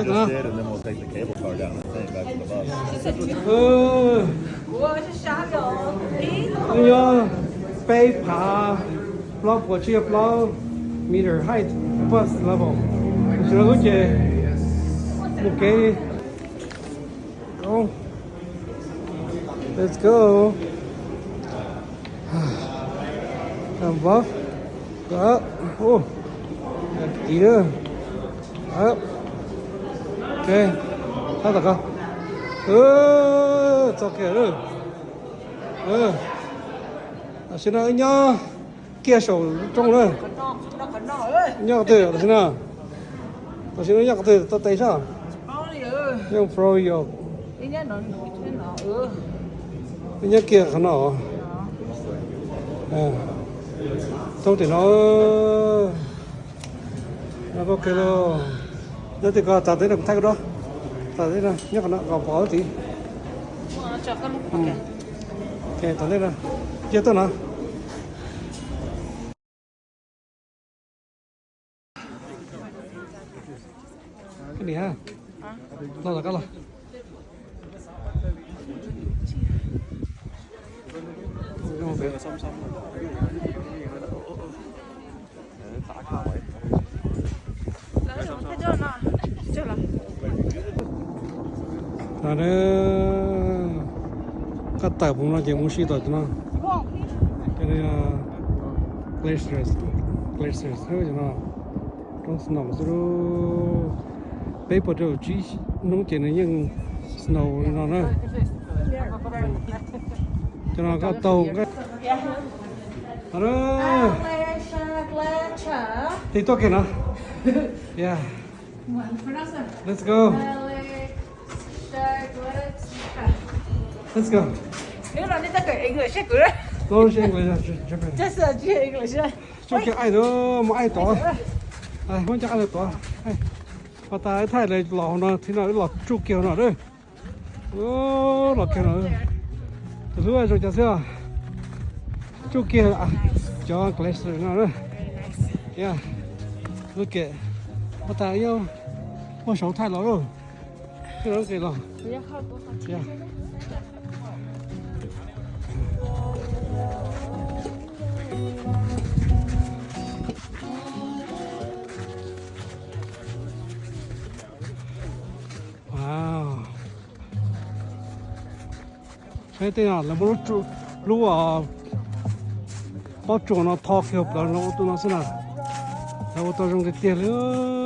Just did, and then we'll take the cable car down, I think, back to the bus. Nyob peb phav plaub puas tsib caug plaub meter height above sea level. Tam sim no wb ces mus kev. Let's go. Above. Up. Ub. Tid na. Up. Ok. Thab tom ko. Txog kiag lawm. Tam sim no wb nyob kiag saum roob na. Nyob qhov twg tam sim no? Tam sim no nyob qhov twg tau tes sab? Nyob pro yom. Nyob kiag qhov no. Thoob tim no. Nyob tim ko tas teb no kuv thaij koj dua. Tas teb no nyob qhov no kom pom tid. Tom ntej no, cia tuaj no. Koj niam, los los koj los. Koj tawm mus no ces mus si tom no. Cov glaciers, glaciers no, roob snow xwb lauj. Peb puas rau tsib hnub ces nws yeej snow li no na. Cov no koj taug. Tig tuaj kiag no. Yeah. Let's go. Let's go. Tsuj kiag aij tod, mus aij tod. Muab cov aij tod. Pas tas thaij los hauv no thiab no, los tsuj kiag hauv no. Los kiag no. Tus hlub zoo cov xwb. Tsuj kiag cov glacier no. Look at, pas tas yog muaj saum thaij los lauj. Los. Wow. Saib tej no lawv muab lub, lub pob tsuas no tho kiag plaws no ua tus no xwb na. Lawv ua tau zoo tiag tiag li.